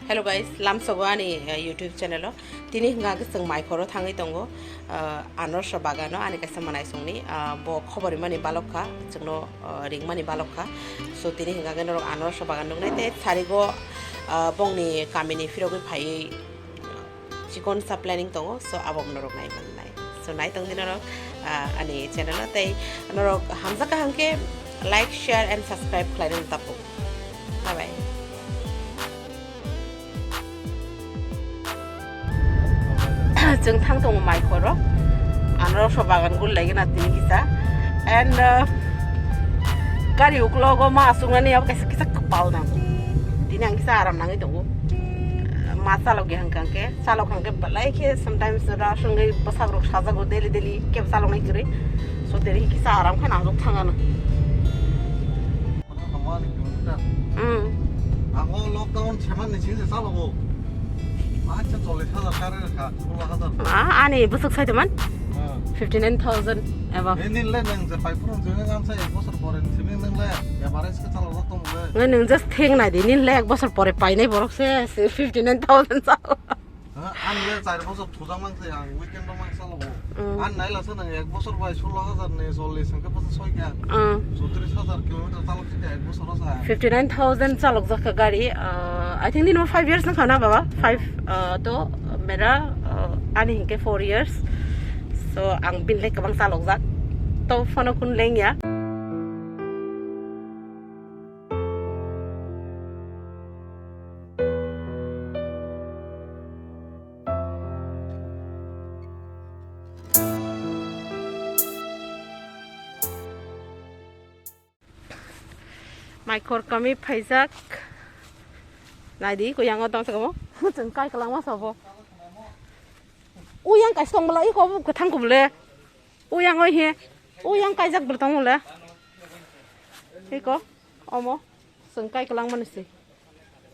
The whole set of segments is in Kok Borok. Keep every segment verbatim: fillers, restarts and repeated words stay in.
Hello guys, lamsogo ani, eh, YouTube channel o. Tini hwnka khe chwng Maikhoro thangwi tongo, eh, anarsa bagano ani kaisa mwnaisongni, eh, bo khobor rimani balok kha, chwngno, eh, ringmani balok kha. So tini hwnka khe norok anarsa bagan nuknai tei sarigo, eh, bongni kamini phirogwi phaiwi chikon sa planning tongo, so abo norok nai mannai. So nai tongdi norok, ah, ani channel o tei norok hamjak kaham khe like, share and subscribe khlaina tapung. Bye bye. Chwng thang tongo Maikhoro, anarsa bagan gul lagi na tini kisa, and, uh, gari uklogo ma aswknani abo kaisa kisa kwpal nang. Tini ang kisa aram nangwi tongo. Ma chalok ya hwnkha khe, chalok hwnkhe belai khe sometimes rasongwi bwsarok sajago daily daily kebo chaloknai kwrwi. So tini kisa aram khe nangjuk thangano. Ang o lockdown seman ni sini salo bo. Acha chollish hajar kare kha, sullo hajar. Ah, ani bwswk sai teman? Ah. Fifty nine thousand above. Nini le nang je pai phuru je nang sa ek bosor pore ni sini nang le average ke chalo tong le. Nang just thing nai di, nini le ek bosor pore painai borok se, se fifty nine thousand salo. Ang le char bosor thujak mang se, ang weekend rok mang salo bo. Mm. Ang nai la se nang ek bosor bai sullo hajar ni chollish hwnkhe bosor soi kha. Mm. Chowtrish hajar kilometer chalok se ek bosor o sa. Fifty nine thousand chalok jak kha gari. Uh, I think nini five years nang kha na baba? Five, uh, to mera, uh, ani hwnkhe four years. So ang bini le kwbang chalok jak. To phone o kun leng ya. Maikhor kami phaijak. Naidi, ko yang o tong sakamo. Chwng kai kwlangma sabo. Uyang kaisa tong bwla, iko kwthang kubule. Uyang oi he. Uyang kaijak bwla tong bwle. Iko, omo. Chwng kai kwlangmani se.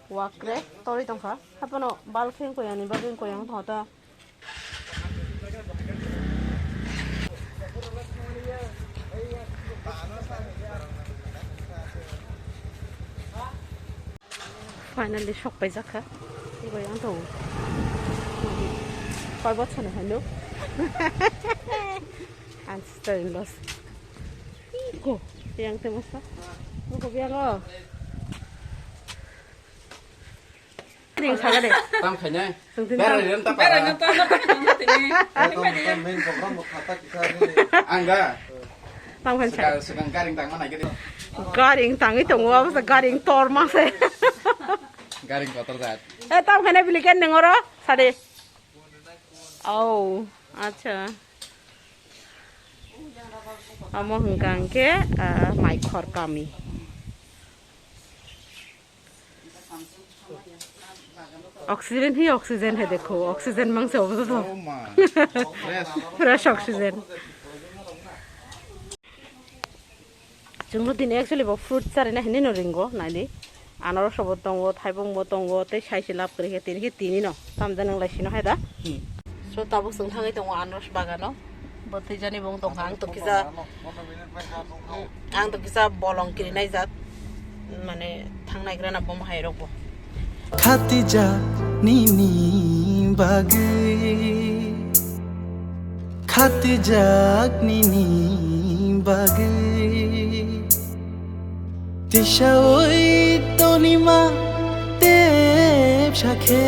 Wakre, torwi tongkha. Haphano bal khe wngkha yani bagwi wngkha yang tongkha ta. Finally sok paijak kha. Wngkha yang tongo. Koi bochorni haino. Ang sister in laws. Iko, yang temo sa. Iko biang o. Ring saga de. Tam khainai. Sungtin tam. Berai ren ta para. Berai ren ta para. Tam, tam, main program bo khata kisa ni. Angga. Tam khan sa. Sekarang, sekarang garing tang mana gede. Garing tangwi tongo, abo se garing tor ma se. Garing kotor jat. Eh, tam khainai bili ken nengoro, sade. Oh, acha. Amo hwnkha hwnkhe, ah, Maikhor kami. Oxygen hi oxygen hai dekho, oxygen mangse obo to. Oh ma. Fresh. Fresh oxygen. Chwngno tini actually bo fruit charina hinwi no ringo, naidi. Anaros bo tongo, thaibung bo tongo, tei saisi lab kwrwi khe tini khe tini no. Tamjani wng lai sino hai da. Hmm. So tabuk chwng thangwi tongo anaros bagano. Bo twijani bo wng tongkha, ang to kisa, ang to kisa bolong kirinai jat, mane thangnai grana bo hai rok bo. Khatijak nini bagwi, khatijak nini bagwi. Tisaui tonima tepsa khe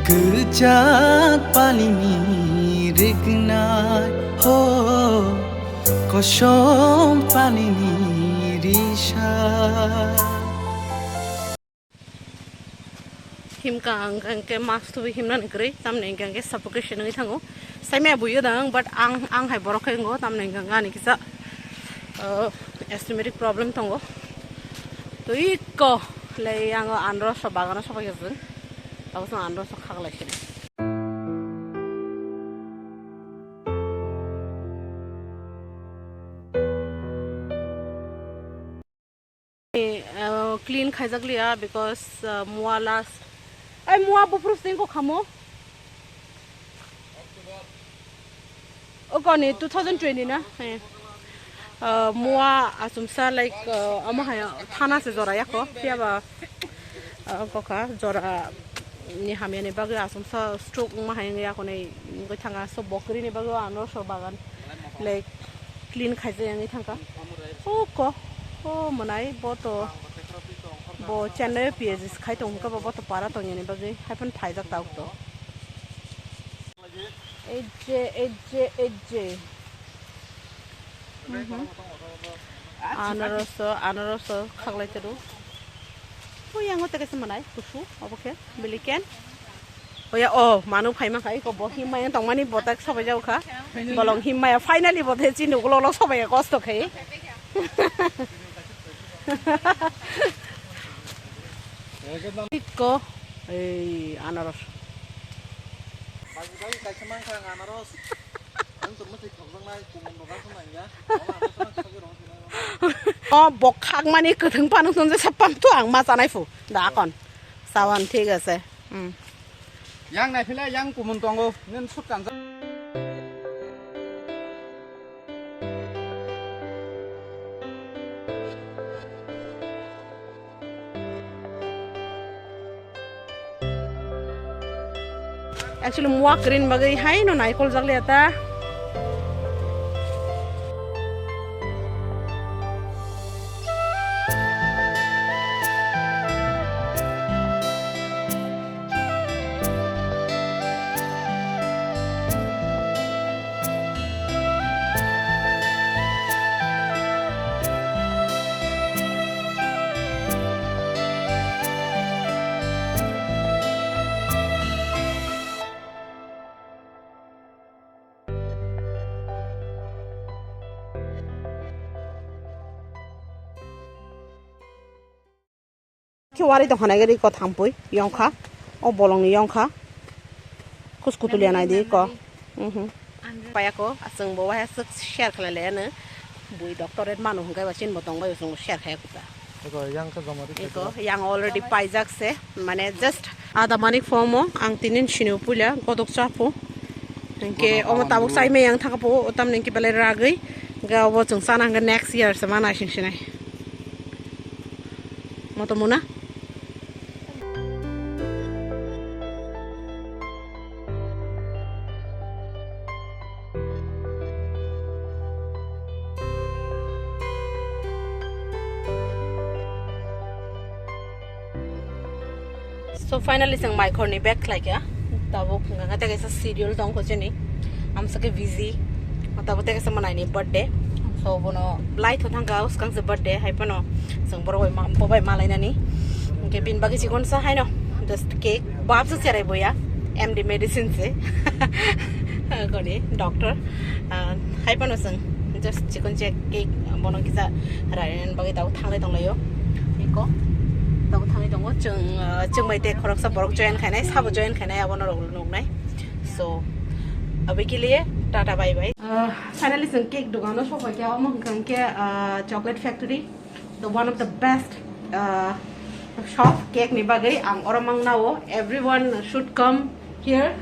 kwchak palini rignai ho, kosom palini risa. Himkha ang, ang khe mask thubi himnani kwrwi, tamni hwnkhe ang khe suffocation wngwi thango. Saimaya buyo dang, but ang, ang hai borok khe wngo, tamni hwnkhe ani kisa, uh, asthmatic problem tongo. To iko lei ang anro so bagano sobai khe jeng. Tabuk chwng anro so khaklai sini. Eh, clean khaijak liya because, uh, mua last, ai mua buphuru sing ko khamo. O koni two thousand twenty na? Eh. Uh, mua asumsa like, uh, amo haya thana se jora yako. Phiya ba Ah, kokha jora ni hamya ni bagwi aswk sa stroke wngma hai wngwi akonwi wngwi thangkha. So, bo kwrwi ni bagwi o anarosor bagan, like, clean khaijak wngwi thangkha. O ko, o mwnai bo to, bo Chennai o P H D khai tong kha, bo to para tongya ni bagwi hai phano phaijak tabuk to. Ejje, ejje, ejje. Mhm. Anoroso, anoroso khaklai tero. O yango teke se manai kusu, obo khe, biliken. O ya, o, manu phaima khai ko, bo himma yang tongmani botak sobai jau kha. Bolong himma ya, finally bo the chini ulo lo sobai ya kosto khai. Ikko, ei anaros. Bagi, bagi, kaisa mankha ang anaros. Ang to mwtai thokjaknai, kumun rok aswk nangya. O bok khakmani kwthwng phano tong je sapam to ang ma chanai phu. Da akon. Sawan thik ase. Hmm. Yang nai phila yang kumun tongo. Nen sut kanjak. Actually, muak green bagwi hai no naikol jak liya ta. Khe wari tong kha nai gari ko thampui yongkha. O bolong ni yongkha. Kus kutulia nai di ko. Mhm. Paya ko, aswng bo wahya swk share khlai le ano. Bui doctorate manu hwnkhe ba chin bo tong bai, aswng bo share khai kuta. Eko yang khe joma ri. Eko yang already paijak se, mane just ada manik form o ang tinin sini puila godok chapu. Hwnkhe omo tabuk chaimai yang thangkha po, o tamni hwnkhe belai ragwi. Hwnkhe obo chwng chana hwnkhe next year se ma naising sinai. Moto muna. So finally chwng mai khorni back khlaikha. Tabuk hwnkha khe tei kaisa schedule tongkho chini. Amsa khe busy. Tabuk tei kaisa mwnaini birthday. So bono belai tho thangkha, swkang se birthday hai phano chwng borok bai ma, bo bai malainani. Hwnkhe bini bagwi chikon sa haino just cake, bap se cherai boya, M D medicine se. Koni doctor. Ah, hai phano chwng just chikon che cake bono kisa rainani bagwi tabuk thanglai tonglaio. Eko tabuk thanglai tongo chwng, ah, chwng bai tei khoroksa borok join khainai, sabo join khainai abono rok nuknai. So abikiliye tata bye bye. Ah, finally chwng cake dogano sokphaikha, omo hwnkha hwnkhe, ah, Chocolate Factory. The one of the best, uh, shop cake ni bagwi ang oro mang nao. Everyone should come here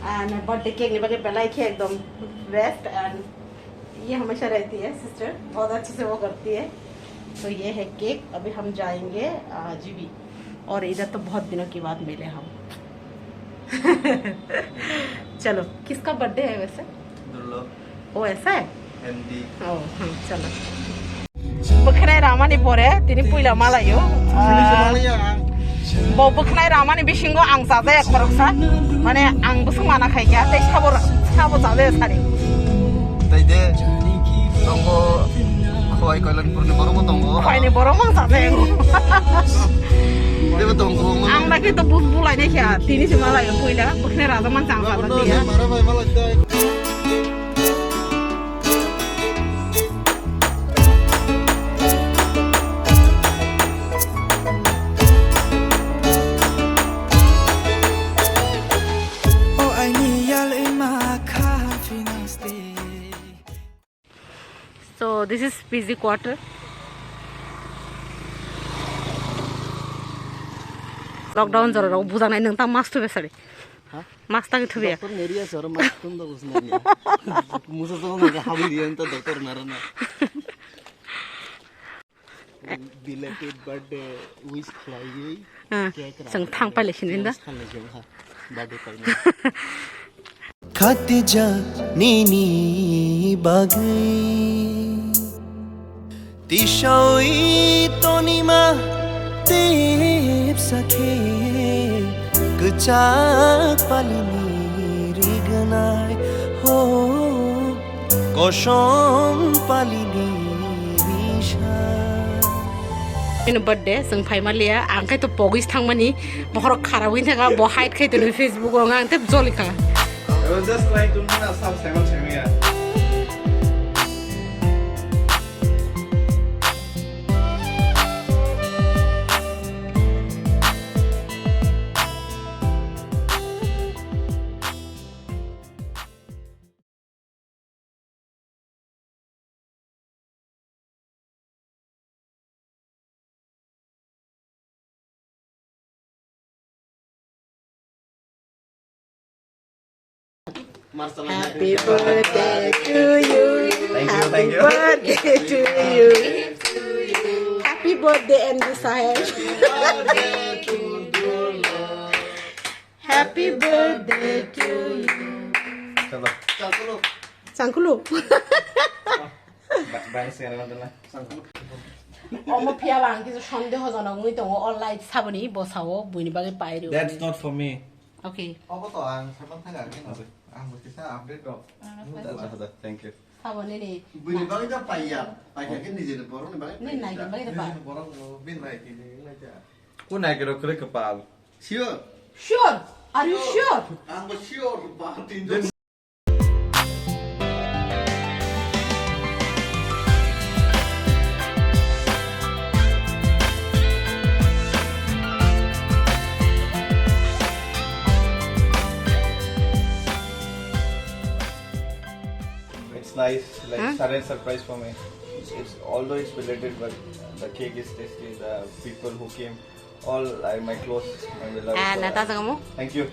and birthday cake ni bagwi belai khe ekdom best and ये हमेशा रहती है sister, बहुत अच्छे से वो करती है। तो ये है cake, अभी हम जाएंगे, uh, G B। और इधर तो बहुत दिनों के बाद मिले हम। चलो, किसका birthday है वैसे? दुर्लभ। ओ, ऐसा है? M D। ओ, हाँ, चलो। Bwkhnai ramani pore tini puila malaio. Ah, bo bwkhnai ramani bisingo ang chajaya khoroksa. Mane ang bwswk mana khaikha, tei sabo, sabo chajaya sari. Tai de, tongo khowai koilan purni borok bo tongo. Khowai ni borok mang chajaya. Tebo tongo, mang. Ang lagi to bus bulai nai kha, tini se malaio puila, bwkhnai raja man chang chajak dia. Mara bai malai tai. So this is P G quarter. Lockdown jora rok bujanai nung ta mask thubya sari. Ha? Mask tangwi thubya. Doctor neri ase oro mask tum da usna niya. Musa sama nang habli diyan ta doctor nara na. Belated birthday wish khlaiwi. Ah, cake chwng rang thang pailai sini da. Khalai jong ha. Birthday paina. Khatija nini bagwi. Tisawi tonima tepsa khe kwchak palini rignai ho kosom palini risa. Ini birthday, seng phai malia, ang khe to pogis thang mani, bokhorok khara win thang, bo hide khai to Facebook o, ang tep joli kha. I was just trying to, na, sab seven seven ya. Happy birthday to you. Thank you, thank you. Happy birthday to you. Happy birthday, Andy Saheb. Happy birthday to you. Chalo. Sangkulu. Ba-, bang sing ada mantan lah. Omo phiya ba ang kisa sondeho jonok wngwi tongo, o light saboni bosao buini bagwi pairi. That's not for me. Okay. Obo to ang saman thang ang, ang bo kisa update rok. Acha, acha, thank you. Saboni ni. Buini bagwi to paiya, paiya khe nijeni borokni bagwi. Ni nai bagwi to pa. Borok no bin nai kini lai ja. Ko nai kero kre kepal. Sure. Sure. Are you sure? Ang bo sure ba tin. It's nice, like, huh? Sudden surprise for me. It's, although it's belated, but the cake is tasty. The people who came, all are my close, my beloved. Ah, so, nata jagamo? Thank you.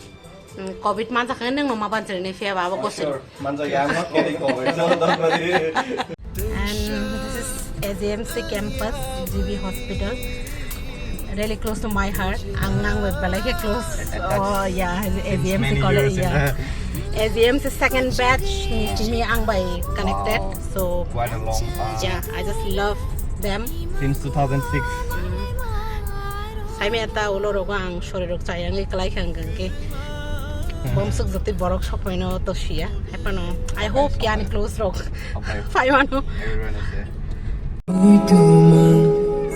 Hmm, covid manjak khe nwng ma ban chini phiya ba abo. Oh, gosin. Sure. Manjak ya, I'm not getting covid. So don't worry. And this is A G M C campus, G B hospital. Really close to my heart. Ang nang web balai khe close. Attached. Oh yeah, since A G M C many college, years in yeah. A G M C second batch ni simi ang bai connected. Wow. So quite a long time. Yeah, I just love them. Since two thousand six. Mm. Saimya ta ulo rogo ang sori rok chayang iklai khang khang ke. Bomsuk jati borok sok maino to siya. Hepano. I hope ki ani close rok. Okay. Pai mano. Everyone is there.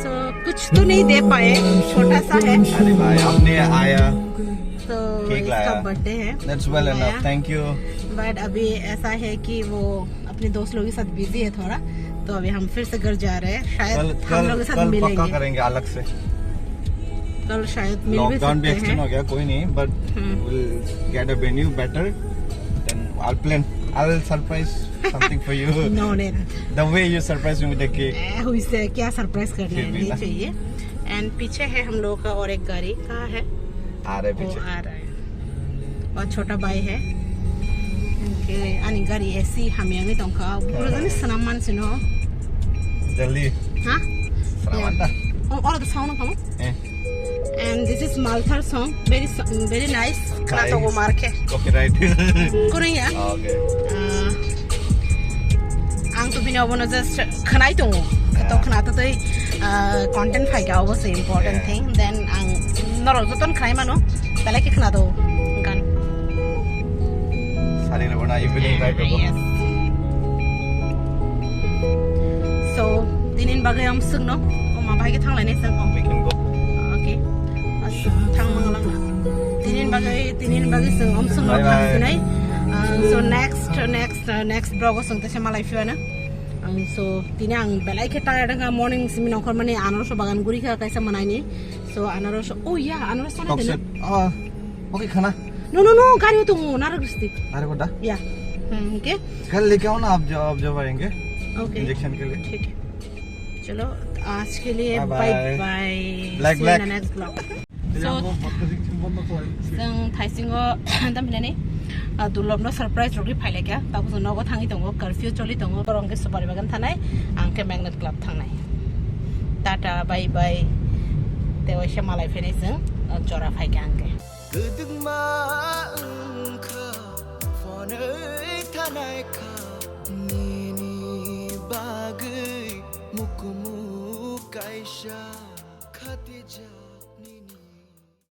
So कुछ तो नहीं दे पाए, छोटा सा है। अरे भाई, आपने आया, तो केक लाया। इसका बर्थडे है। That's well enough, thank you। But अभी ऐसा है कि वो अपने दोस्त लोगों के साथ बिजी है थोड़ा, तो अभी हम फिर से घर जा रहे हैं। शायद हम लोग के साथ मिलेंगे। कल, कल पक्का करेंगे अलग से। कल शायद मिल भी सकते हैं। लॉकडाउन भी एक्सटेंड हो गया, कोई नहीं, but we'll get a venue better, then I'll plan, I'll surprise something for you। No need। The way you surprise me with the cake। ए, हुई से क्या सरप्राइज करना है, नहीं चाहिए। एंड पीछे है हम लोगों का और एक गाड़ी, कहाँ है? आ रहा है पीछे। वो आ रहा है। Ba chota bai hai. Ani gari A C hamya wngwi tongkha. Buro jani swnam man sino. Jaldi. Ha? Swnam man da. Oh, oro to sound kamo. Eh. And this is Malthar song. Very so-, very nice. Khna tongo marke. Copyright. Kurang ya? Okay. Ang to bini obono just khwnai tongo. To khna to tei content phaikha obo se important thing. Then ang norok joton khwnai mano. Belai khe khna do gan. Sari rok na evening vibe rok. Yes. So, tinin bagwi ang swkno, oma bai khe thang lainai swk. We can go. Okay. Thang mangla. Tinin bagwi, tinin bagwi swk om swkno thang sinai. So next, next, next vlog o swk tesa malai phiya na. Ang so tini ang belai khe tired wngkha, morning simi nongkhor mani anaros bagan guri kha kaisa manaini. So anaros, oh yeah, anaros sana dena. Ah, okay, khana. No, no, no, gari o tongo, narak risti. Narak da? Yeah. Hmm, okay. Kal leke aao na, aap jo, aap jo aayenge. Okay. Injection ke liye. Theek hai. Chalo, aaj ke liye bye bye. See you in the next vlog. So, chwng thaisingo, tamhinani, ah, Durlobno surprise rwgwi phailaikha. Tabuk chwng nogo thangwi tongo, curfew choli tongo. Borok hwnkhe Supari Bagan thanai, ang khe Magnet Club thangnai. Tata, bye bye. Te waisa malai phene chwng, uh, jora phaikha hwnkhe. Kwdwkma wngkha, phonwi thanai kha, nini bagwi mukumu kaisa khatijak.